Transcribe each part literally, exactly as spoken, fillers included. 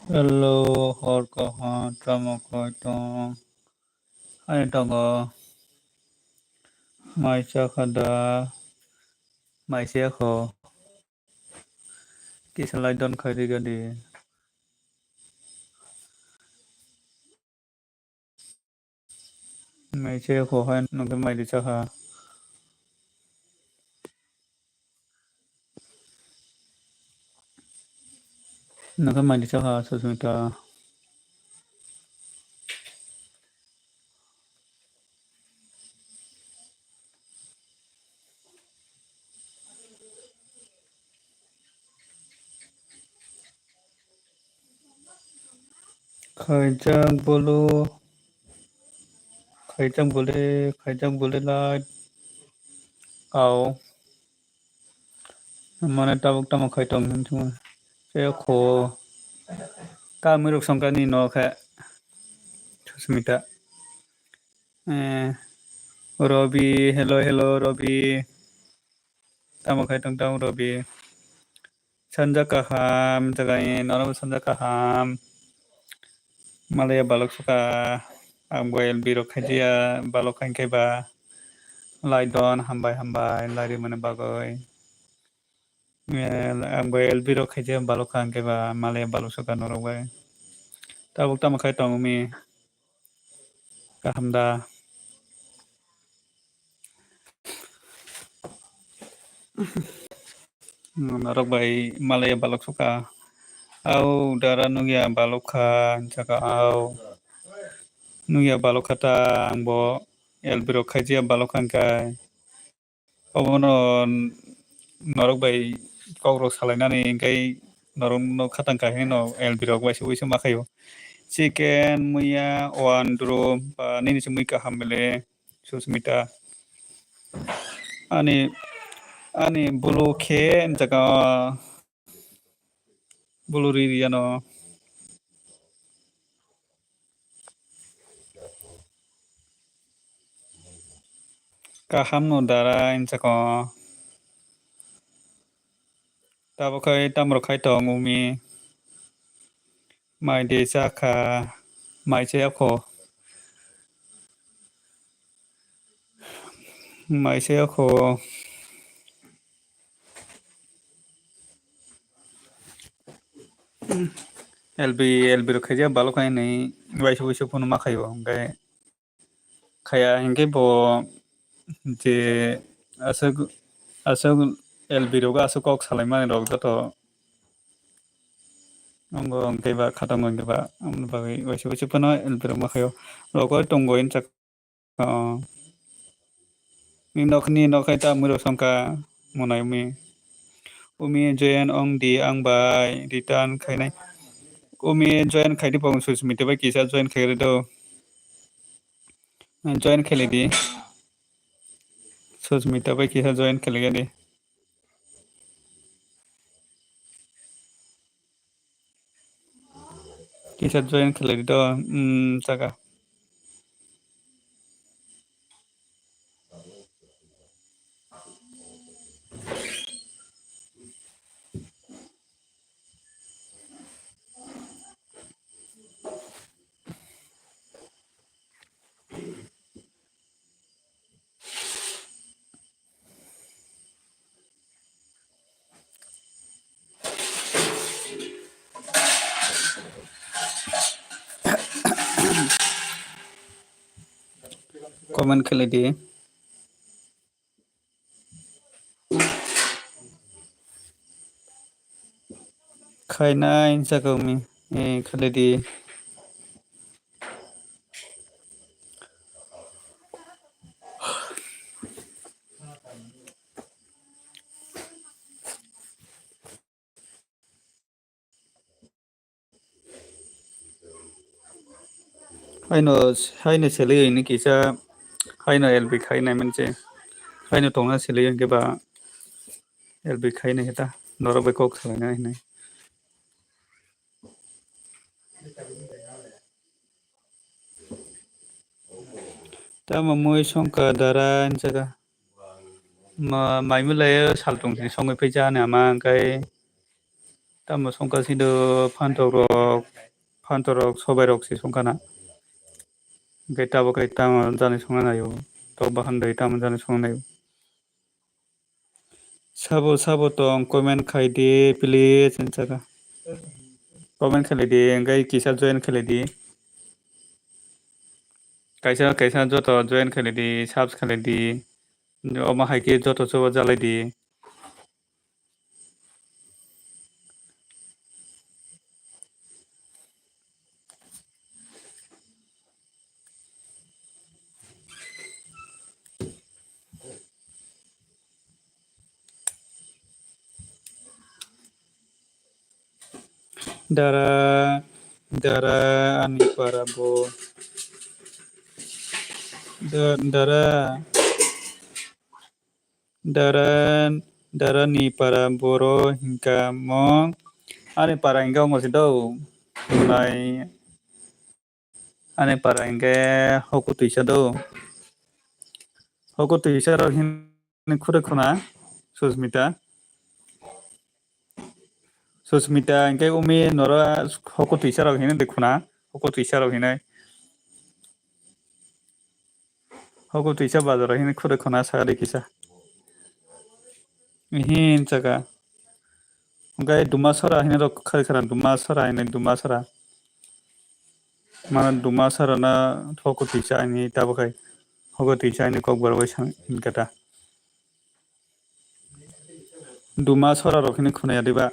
Hello, hor kaham, tamo koi tong? Ani tongo. Mai chakha da? Mai se kho. Kisa lai don khai ri gadi. Mai se kho hai nokhe mai ri chakha. Nokhe mai ri chakha Susmita. Khaijak bolo, khaijak bole, khaijak bole lai. Au. Mane tabuk tamo khai tong hwn thung. Se kho. Ka mwrwk songkani no khe. Susmita. Eh, Robi, hello, hello, Robi. Tamo khai tong tamo Robi. Sanja kaham, jaga ni norok sanja kaham. Malaya balok saka, ang bo L B rok khajiya balok hingke ba. Laidon, hambai, hambai, lari mani bagoi. Eh, ang bo L B rok khajiya balok hingke ba, malaya balok saka norok bai. Tabuk tamo khai tong mi. Kaham da. Norok bai malaya balok saka. Au dara nugya balok kha, saka au. Nugya balok kha ta ang bo L B rok khajiya balok hingkai. Obono norok bai kok rok salainani hingkai norok no khatang kha hino L B rok bai se uaisa ma khaio. Chicken muya one drum ba nini se mui kaham bele. Susmita. Ani, ani bulu khe jaga bulu ri ri ano. Kaham no dara insako. Tabo khai tamro khai tong umi. Mai de chakha, mai se akho. Mai se akho. L B, L B rok khaijak balok hai nai, waisa waisa phano ma khaio, hingke khaya hingke bo je aswk, aswk L B rogo aswk kok salaimani rok joto. Wngo hwnkhe ba khatung hwnkhe ba, aboni bagwi waisa waisa phano L B rok ma khaio. Rogo tongo inchak, oh. Ni nok, ni nok hai ta mui rok songkha monai umi. Umi join ong di ang bai return khainai. Umi join khaidi pong Susmita bai kisa join khairwi do. Join khailai di. Susmita bai kisa join khailai di. Kisa join khailai di to, um, saka. Comment khailai di. Khainai saka umi, eh, khailai di. Haino, haino selei ni kisa, haino L B khainai manse, haino tongna selei hwnkhe ba L B khainai heta, norok bai kok salainai hinwi. Tamo mui songkha dara hinjaga. Ma, mai mui lai saltong sini songwi phai jani ama hwnkhe. Tamo songkha sido phantok rok, phantok rok, sobai rok se songkha na. Hwnkhe tabuk khe tamo jani songna naio, tok bahan bai tamo jani songna naio. Sabo sabo tong comment khai di please, hinwi sakha. Comment khlai di, hwnkhe kisa join khlai di. Kaisa kaisa joto join khlai di, subs khlai di. Omo hai khe joto chuba jalai di. Dara, dara, ani para bo. Da-, dara, dara, dara ni para boro hinka mo. Ani para hinka mo si do. Nai. Ani para hinkhe hoko twisa do. Hoko twisa rok hini khurui khuna Susmita. Susmita hinkhe umi noro hoko twisa rok hini de khuna, hoko twisa rok hinai. Hoko twisa bazar hini khurui khuna saka de kisa. Hin saka. Hwnkhe Dumasora hinwi rok khai khara, Dumasora hinwi, Dumasora. Mano Dumasora na hoko twisa hinwi tabuk khai. Hoko twisa hinwi kokbar bai sang hinkhe ta. Dumasora rok hinwi khunaya diba.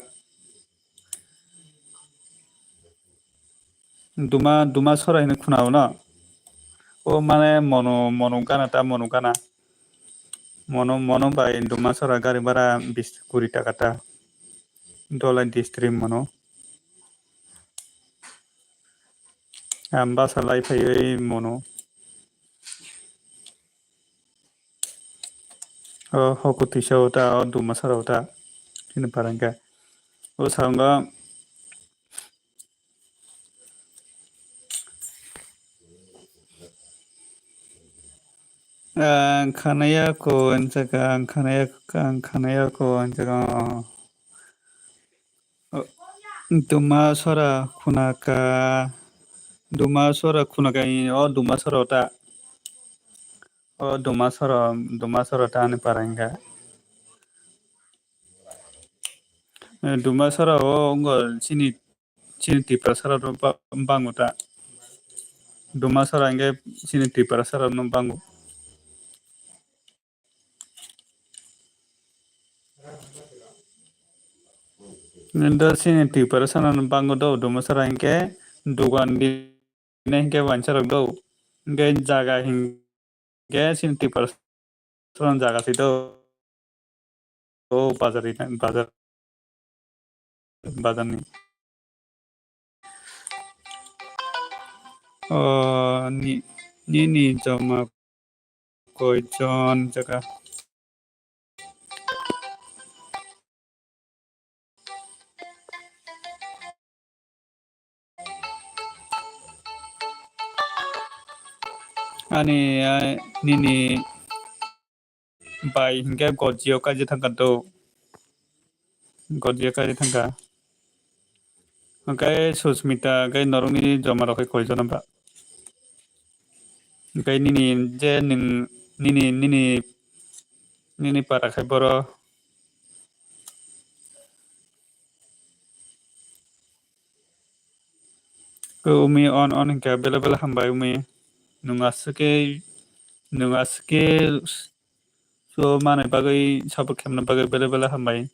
Duma, Dumasora hinwi khunao no. O mane mono, mono gana ta, mono gana. Mono, mono bai Dumasora gari bara bis kuri taka ta. Dolai district mono. Ang basa lai phaiwi mono. O hoko twisa o ta, o Dumasora o ta. Chini parangka. O sango. Ang khanaya ko, ang saka, ang khanaya, ang khanaya ko, ang saka, oh. Oh, Dumasora khunaka, Dumasora khunaka, o Dumasora ta. O Dumasora, Dumasora ta ani parangka. Eh, Dumasora o ngo chini, chini Tiprasara rok ba-, bango ta. Dumasora hinkhe chini Tiprasara no bango. Nendo chini Tiprasara no bango do, Dumasora hinkhe dogan di, hinkhe wansarok do. Hinkhe jaga hin-, Gas in tipper son jaga si do. O bazar ni, bazar, bazar ni. O ni, nini joma koi jon jaga. Ani, ai, nini bai hinkhe gojio kaji thangkha do. Gojio kaji thangkha. Hwnkhe Susmita khe norokni joma rok khe koi jona ba? Hwnkhe nini je nwng nini, nini, nini para khe boro. Umi on, on hinkhe bele bele hambai umi. Nwng aswk khe, nwng aswk khe so manwi bagwi support khaimani bagwi bele bele hambai.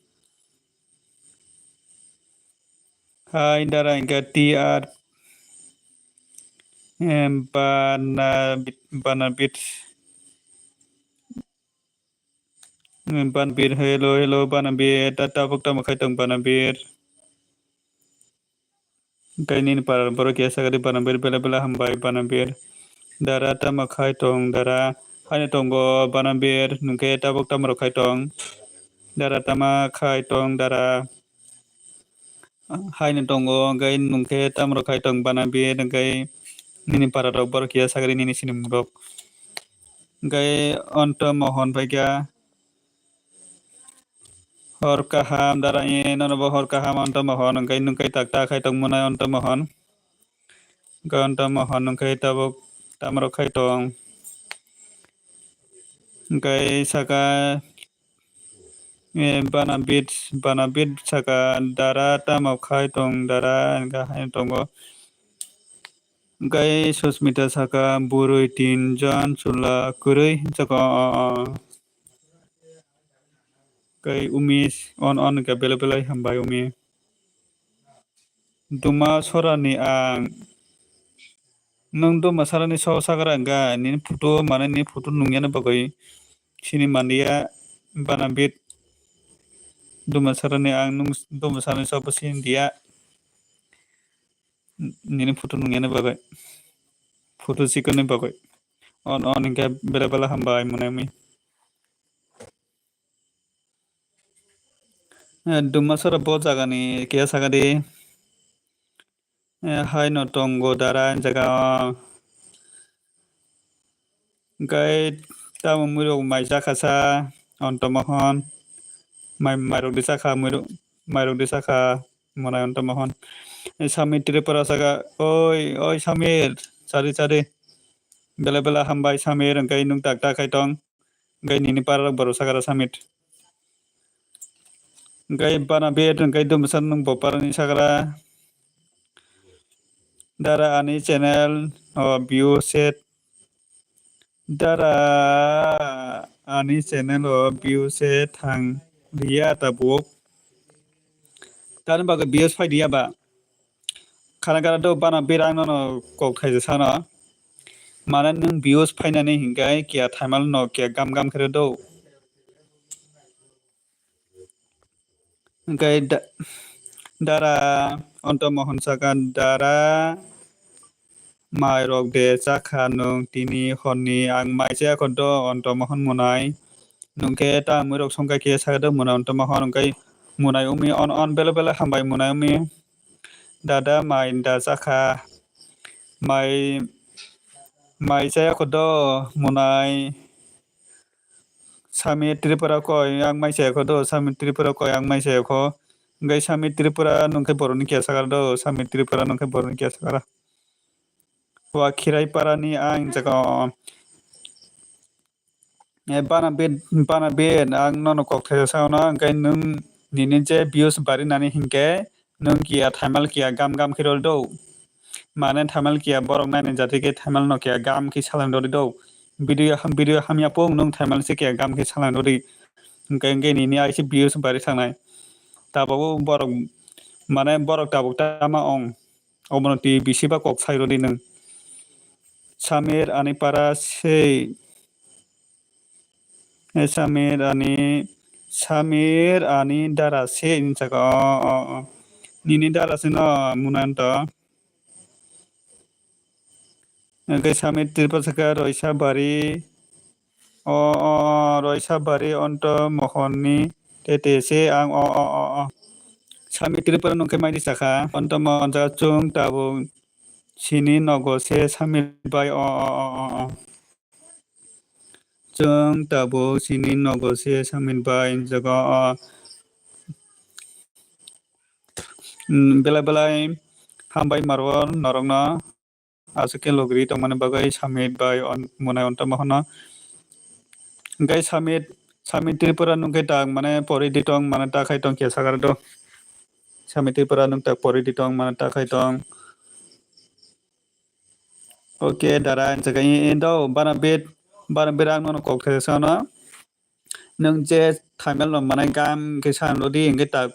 Hai dara hinkhe T R, em, Banabit, Banabit. Em, Banabit, hello, hello, Banabit. Ta tabuk tamo khai tong Banabit. Hwnkhe nini parar borok ya sakadi Banabir bela bela hambai Banabir. Dara tamo khai tong dara. Haino tongo Banabir, nwng khe tabuk tamo rok khai tong. Dara tamo khai tong dara. Haino tongo, hwnkhe nwng khe tamo rok khai tong Banabir, hwnkhe nini parar rok borok ya sakadi nini sinimung rok. Hwnkhe onto mohon paikha. Hor kaham dara e, nono bo hor kaham onto mohon, hwnkhe nwng khe tak ta khai tong mwnai onto mohon. Hwnkhe onto mohon nwng khe tabuk tamrok khai tong. Hwnkhe saka, e, bana bit, bana bit saka dara tamo khai tong dara hwnkhe hai tongo. Hwnkhe Susmita saka bwrwi tin jon chwla kwrwi saka o, o, o. Hwnkhe umi on, on hwnkhe belai belai hambai umi. Duma sorani ang. Nwng duma sorani so sakra hwnkhe nini photo mane nini photo nungyani bagwi sini manliya bana bit. Duma sorani ang nwng duma sorani so bo sini diya. Nini photo nungyani bagwi. Photo sikoni bagwi. On, on hwnkhe belai belai hambai mwnai umi. Eh, Dumasora bo jagani kiya saka di. Eh, hai no tongo dara jaga o. Hwnkhe tamo muirok mai chakha sa, onto mohon. Mai, mairok di chakha, muirok, mairok di chakha, mwnai onto mohon. Eh, Sami Tripura saka, oi, oi Samir, chari, chari. Bela, bela hambai Samir, hwnkhe nwng tak, tak khai tong. Hwnkhe nini pararok borok sakara Samit. Hwnkhe bana bet hwnkhe dumsa nwng bo parani sakara. Dara ani channel o view set. Dara ani channel o view set thang liya tabuk. Tani bagwi views phai diya ba. Khana gara do bana berang nono kok thaisa sano. Mane nwng views phainani hinkai kiya thaimal no kiya gam gam khere do. Hinkai da-, dara onto mohon saka dara mai rok de chakha nwng tini honni ang mai chaya kho do onto mohon munai. Nwng khe ta mwrok songkha khe sakha do mwnai onto mohon hwnkai munai umi on on bele bele hambai munai umi. Dada mai da chakha mai mai chaya kho do munai. Sami Tripura koi ang mai chaya kho do Sami Tripura koi ang mai chaya kho. Hwnkhe Sami Tripura nwng khe boroni kiya sakha do Sami Tripura nwng khe boroni kiya sakha. Wa khirai parani ang jaga o. Eh, bana bed, bana bed, ang nono kok thaisa sa ono, hwnkhe nwng nini je views bari nani hinkhe nwng kiya thaimal kiya gam gam khe rw do. Mane thaimal kiya borok naini jati khe thaimal no kiya gam khe salang rw do. Video ham, video hamya pung nwng thaimal se kiya gam khe salang rw di. Hwnkhe, hwnkhe nini aisi views bari thangnai. Tabuk borok, mane borok tabuk tama ong. Obono twi bisi ba kok sai rw di nwng. Samir ani para sei. Eh, Samir ani, Samir ani dara se hinwi saka. O, o, o. Nini dara se no munanto. Hwnkhe Samir Tripura saka Roisa bari. O, o, o, Roisa bari onto mohonni tete se ang o, o, o, o. Samir Tripura nwng khe maidi saka onto mohon saka chwng tabuk sini nogo se Samir bai o, o, o, o, o. Chwng tabuk sini nogo se Samir bai hinjago o. Mm, belai belai hambai marwar norokno aswk khe logri tongmani bagwi Samir bai on-, mwnai onto mohonno. Hwnkhe Samir, Samir Tripura nwng khe tak mane pori di tong mane ta khai tong khe sakar do. Samir Tripura nwng tak pori di tong mane ta khai tong. Oke, dara, ang saka i, i do, bana bet, bana bet ang nono kok thaisa no. Nwng je thaimel no manai gam khe san rw di, hwnkhe tak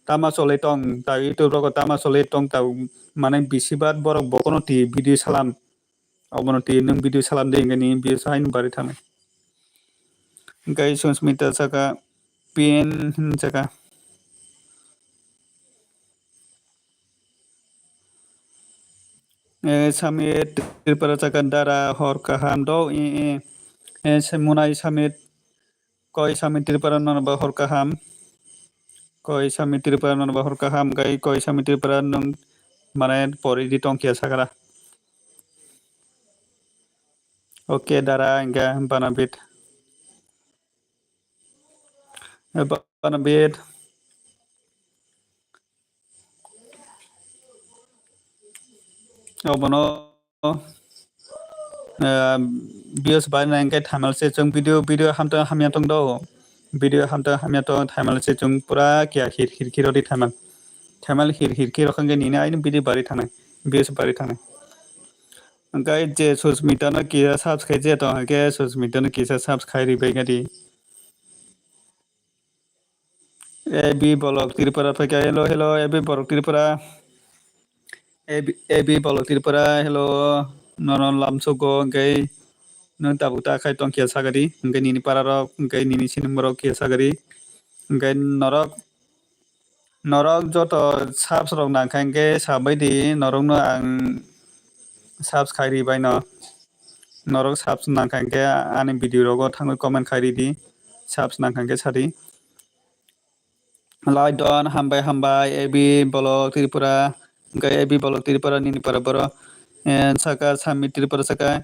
tama cholai tong, tak YouTube rogo tama cholai tong, tak manai bisi bar borok bokono twi video salam. Obono twi nwng video salam de, hwnkhe nini views haino bari thangnai. Hwnkhe Susmita saka, pin hin saka. Eh, Samir Tripura saka dara hor kaham do, eh, eh. Eh, se munai Samir, koi Samir Tripura nono ba hor kaham. Koi Samir Tripura nono ba hor kaham, gai koi Samir Tripura nwng mane pori di tong khe sakara. Oke, dara, hwnkhe bana bit. Eh, ba- Panabit. Obono, eh, views barina hingke thamal se chwng video, video hamtang hamya tong do. Video hamtang hamya tong thamal se chwng pura kiya hir hir kiro di thamal. Thamal hir hir kiro khangke nini aini video bari thangnai. Views bari thangnai. Hingke je Susmita no kisa subscribe je tong hingke Susmita no kisa subscribe ribai gadi. A B Bolok Tripura phaikha, hello, hello, A B Bolok Tripura. A B, A B Bolok Tripura, hello. Nono lamsogo hingke nwng tabuk ta khai tong kiya sagadi, hingke nini para rok, hingke nini sinimborok kiya sagadi, hingke norok, norok joto subs rok nangkha hingke sabai di, norokno ang subs khai ri baino. Norok subs nangkha hingke ani video rogo thangwi comment khai ri di, subs nangkha hingke sadi. Lai don, hambai, hambai, A B Bolok Tripura, hingke A B Bolok Tripura nini para boro, eh, saka, Sami Tripura saka,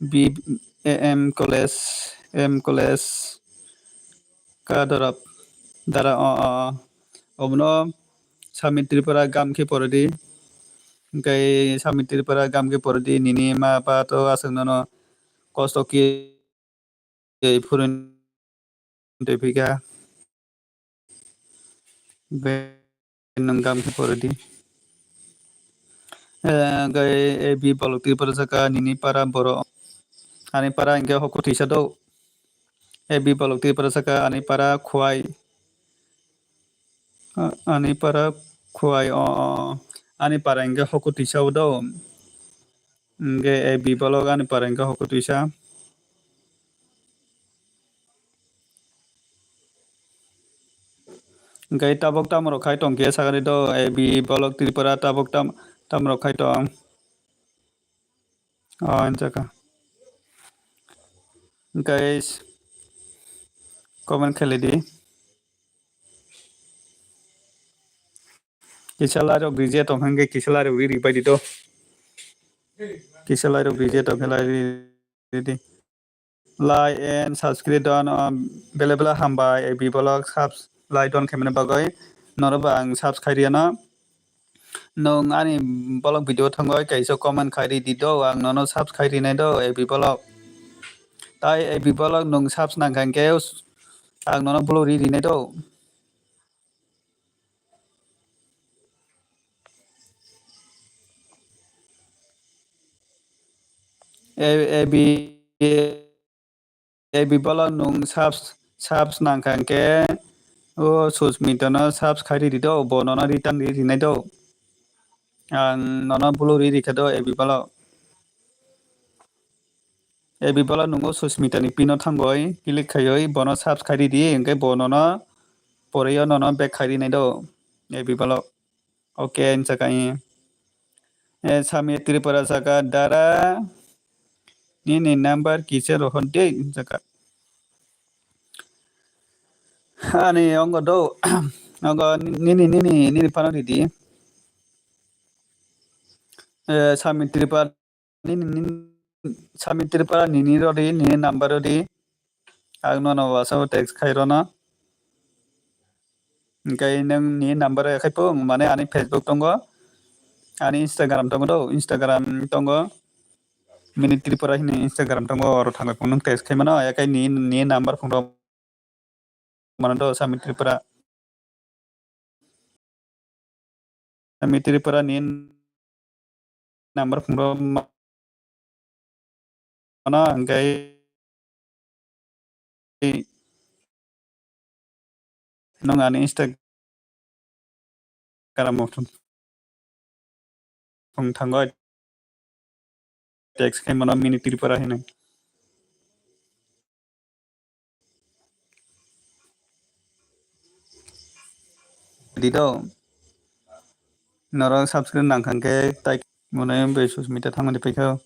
B, A M College, M College, ka dorop, dara, o, o, o. Obono Sami Tripura gam khe porodi, hingke Sami Tripura gam khe porodi, nini ma pa to aswk nono kosto khe tei phuruni tei phika. Be nwng gam khe porodi. Eh, gai A B Bolok Tripura saka nini para boro. Ani para hingke hoko tisa do. A B Bolok Tripura saka ani para Khwai. A-, ani para Khwai, o, o, o. Ani para hingke hoko tisa do. Hingke A B Bolok ani para hingke hoko tisa. Hingke tabok tamo rok khai tong khe sakani do, A B Bolok Tripura tabok tam-, tamo rok khai tong. O, hinjaka. Guys, comment khlai di. Kisa lai rok reject tong khe kisa lai rok ri ri pai di to. Kisa lai rok reject tong khe lai ri ri di. Like and subscribe don, um, bele bele hambai, A B Bolok subs-, like don khe mani bagwi. Norok ba ang subscribe riya no. Nwng ani bolok video thangwi kaisa comment khai ri di do, ang nono subscribe rinai do, A B Bolok. Tai A B Bolok nwng subs nang kha hingke ang nono blue ri rinai do. A, A B, A B Bolok nwng subs, subs nang kha hingke o Susmita no subs khai ri di do, bo nono return ri rinai do. Ang nono blue ri ri kha do A B Bolok. A B Bolok nungo Susmita ni pin o thangwi click khaiwi bono subs khai ri di, hingke bo nono porwi o nono back khai rinai do A B Bolok. Okay, hinsa ka, eh, Sami Tripura saka dara nini number kisa rohor de hinsa ka. Ani ongo do, ongo nini, nini, nini phano ridi. Eh, Sami Tripura, nini, nini, Sami Tripura nini rodi, nini number rodi. Ang nono WhatsApp text khai rono. Hingke nini number khai po, mane ani Facebook tongo, ani Instagram tongo do, Instagram tongo. Mini Tripura hini Instagram tongo, oro thangwi phone text khai mano, ya kai ni, ni number phone ro mano do, Sami Tripura. Sami Tripura ni number phone ro mano, hingke nwng ani Instagram o thung thango text khai mano Mini Tripura hinwi. Di do. Norok subscribe nang kha hingke tai mone bai Susmita thangmani paikha.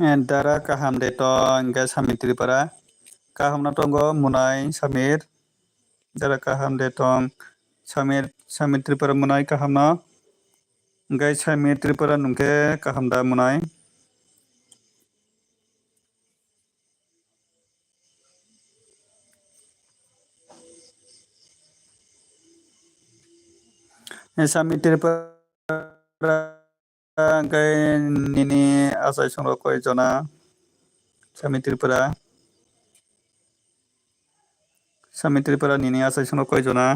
Eh, Dara kaham de tong, hingke Samir Tripura. Kaham no tongo, Munai Samir. Dara kaham de tong, Samir, Samir Tripura Munai kaham no. Hingke Samir Tripura nungke kaham da Munai. Eh, Samir Tripura hingke nini achai songrok koi jona? Samir Tripura. Samir Tripura nini achai songrok koi jona?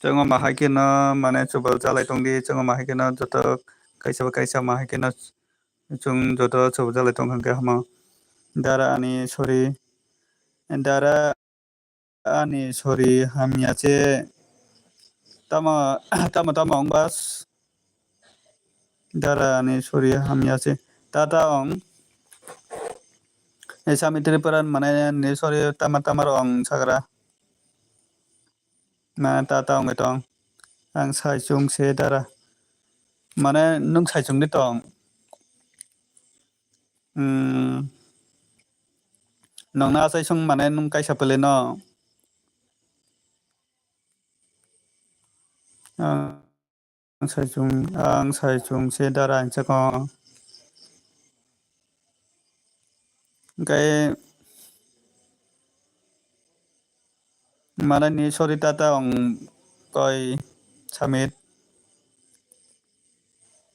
Chwng ma hai kheno mane chubal jalai tongdi, chwng ma hai kheno joto kaisa ba kaisa ma hai kheno chwng joto chubal jalai tong kha hamo. Dara ani sori, dara ani sori hamya che tamo, tamo, tamo wng bas. Dara ani sori hamya se tata ong. Samir Tripura mane ni sori tama tama ro ong sagra. Mane tata ong tong. Ang sai chung se dara. Mane nung sai chung di tong. Hmm. Nong na sai chung mane nung kaisa pele no. Ah. Ang sai chung, ang sai chung se dara ang chakon. Hingke mane ni sori tata ong koi Samir.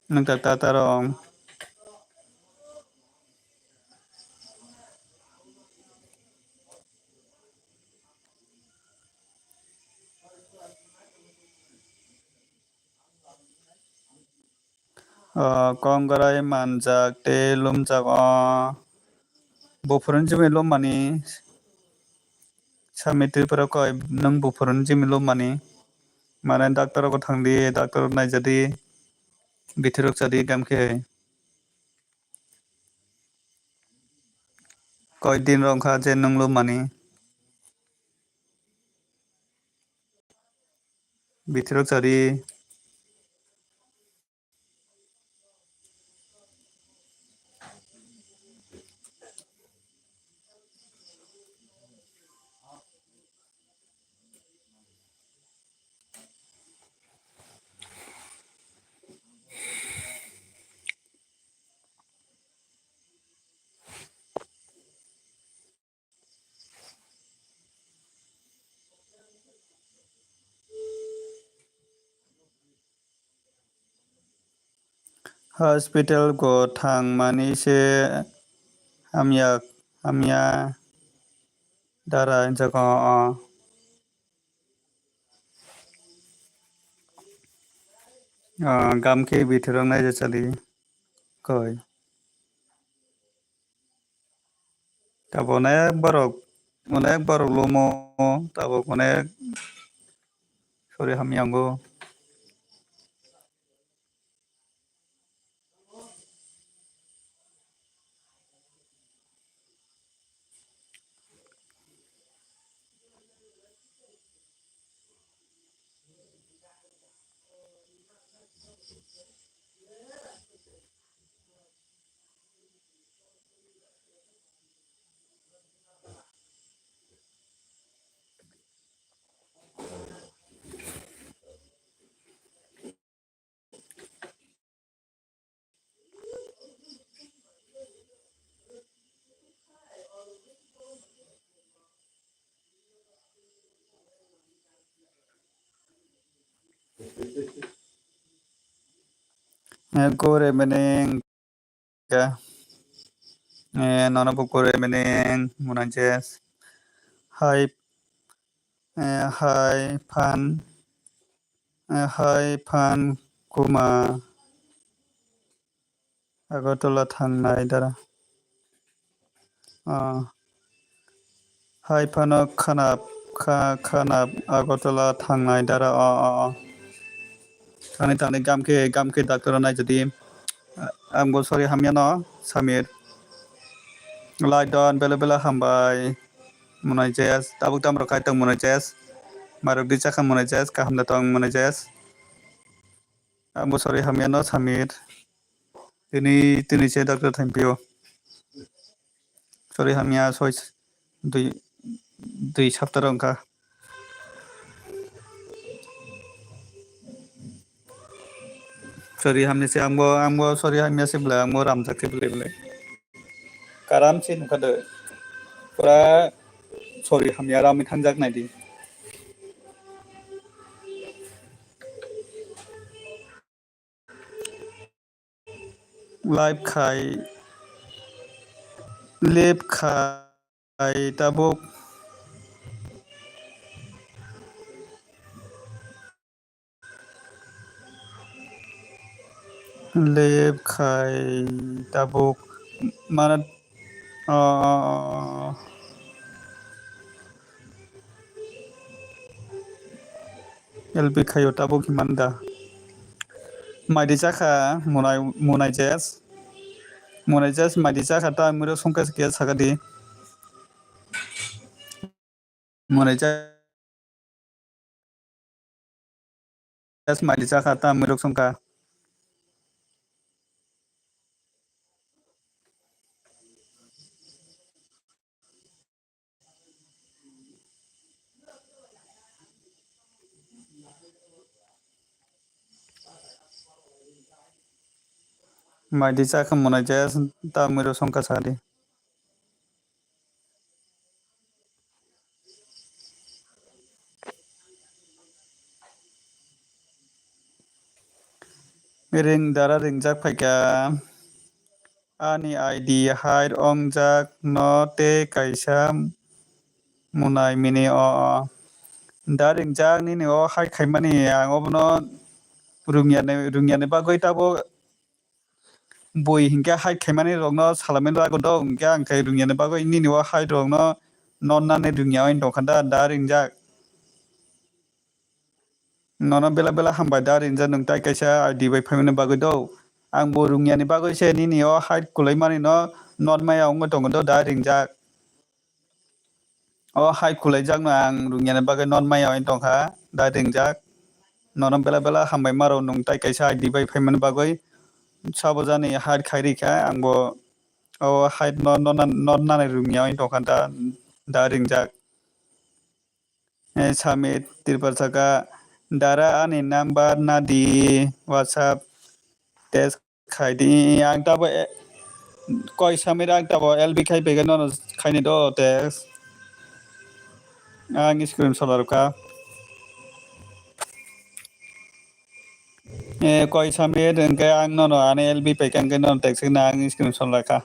Nung ta tata rong. O, kongrai manjak tei lumjak o. Buphuruni jimi lummani. Samir Tripura koi nwng buphuruni jimi lummani. Mane doctor rogo thangdi, doctor rok naijadi. Bithi rok chadi gamkhe. Koi din rok wngkha je nwng lummani. Bithi rok chadi. Hospital go thangmani se hamya, hamya dara hinjak o, o. O, gamkhe bithirok naija chali koi. Tabuk onek borok, onek borok lumo, tabuk onek sori hamya wngo. Eh, good evening. Eh, nono bo good evening, Munai Jes. Hi, eh, hi, Phan. Eh, hi, Phan Kuma. Agartala thangnai dara. Ah. Hai phano khanap, kha-, khanap Agartala thangnai dara. O, o, o. Thani, thani, gamkhe, gamkhe doctor o naijadi. Ang bo sorry hamya no, Samir. Lai don, bela, bela hambai. Munai Jes, tabuk tamo rok khai tong Munai Jes. Marok di chakha Munai Jes, kaham da tong Munai Jes. Ang bo sorry hamya no, Samir. Tini, tini se doctor thampio. Sorry hamya soi dui, dui sapta rok wngkha. Sorry hamya se, ang bo, ang bo sorry hamya se belai, ang bo ramjak se belai belai. Karam se nukha de. Pura sorry hamya ramwi thangjak nai di. Live khai, live khai tabuk. Live khai tabuk. Mana, ah, L B khaio tabuk himani da. Maidi chakha munai, munai jes. Munai jes maidi chakha ta miro songkha khe sakadi. Munai jes maidi chakha ta miro songkha. Maidi chakha munai jes ta miro songkha sadi. Ring dara ringjak phaikha. Ani I D hide wngjak no tei kaisa munai mini o, o. Da ringjak nini o hide khaimani ang obono rungya ni, rungya ni bagwi tabuk bui hinkhe hide khaimani rokno salaimani bagwi do, hinkhe ang khe rungya ni bagwi nini o hide rokno non nani rungya wng tongkha da, da ringjak. Nono bela bela hambai da ringjak, nwng tai kaisa I D bai phaimani bagwi do. Ang bo rungya ni bagwi se nini o hide kwlai mani no non maya wngwi tongo do da ringjak. O hide kwlaijakno ang rungya ni bagwi non maya wngwi tongkha da ringjak. Nono bela bela hambai maro nwng tai kaisa I D bai phaimani bagwi. Sabo jani hide khai rikha ang bo o hide no, no, non nani rungya wngwi tongkha da, da ringjak. Eh, Samir Tripura saka, dara ani number nadi WhatsApp text khai di. Ang tabo, eh, koi Samir ang tabo L B khai pegeno no khaini do text. Ang screenshot rwkha. Eh, koi Samir hwnkhe ang nono ani L B pekha hwnkhe nono text na ang screenshot rwkha.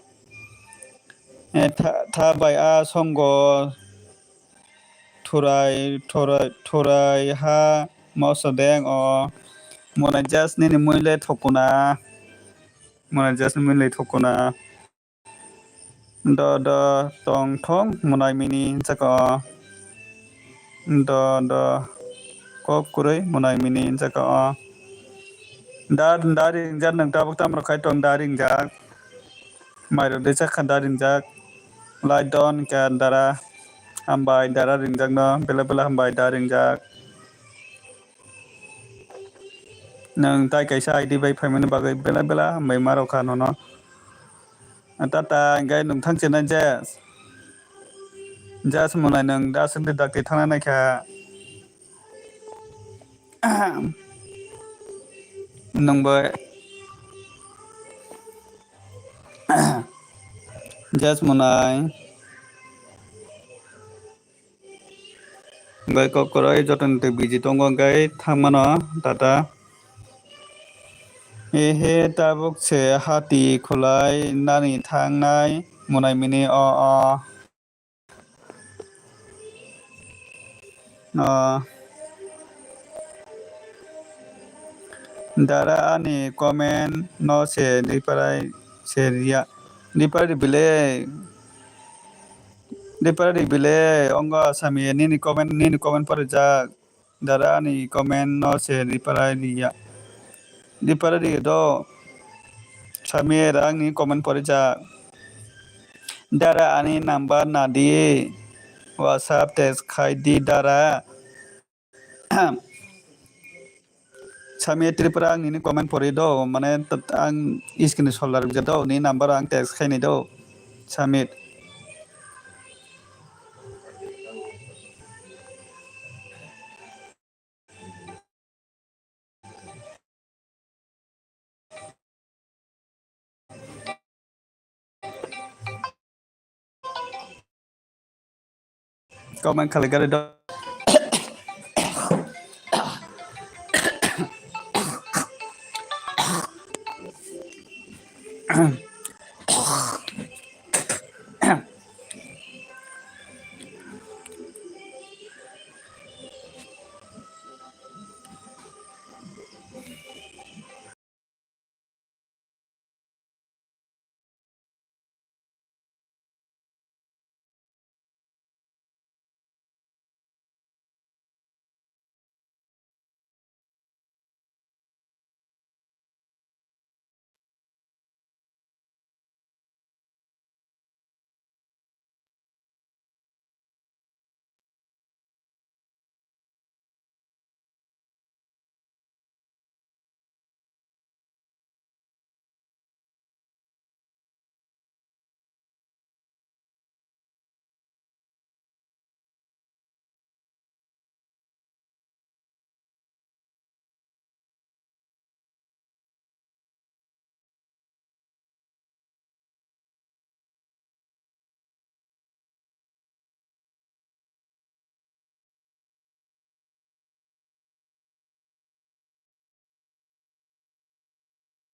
Eh, tha, tha bai a songo thurai, thurai, thurai ha moso deng o. Mona just nini mui le thokuna. Mona just mui le thokuna. Do, do, tong, thong, munai mini, jaka o. Do, do, kok kwrwi, munai mini, jaka o. Da, da ringjak nwng tabuk tamo khai tong, da ringjak. Mairok de chakha da ringjak. Lai don ka dara. Hambai dara ringjak no, bela bela hambai da ringjak. Nwng tai kaisa I D bai phaimani bagwi bela bela hambai ma rokha nono. Tata, hingke nwng thang chenai jes. Jes monai nwng da swngdi dakti thangna naikha. Nwng bai jes monai. Hingke kok kwrwi jotoni twi busy tongo, hingke thangmano tata. Ehe, tabuk se hati khulai nani thangnai monai mini o, o. O. Dara ani comment no se reply se riya. Reply ribile. Reply ribile. Ongo asami nini comment, nini comment porijak. Dara ani comment no se reply riya. Reply riya do. Samir angni comment porijak. Dara ani number nadi. WhatsApp text khai di dara. Samit Tripura, ang nini comment pori do, mane t-, ang screenshot larwk ja do, ni number ang text khaini do, Samit. Comment khalai gari do.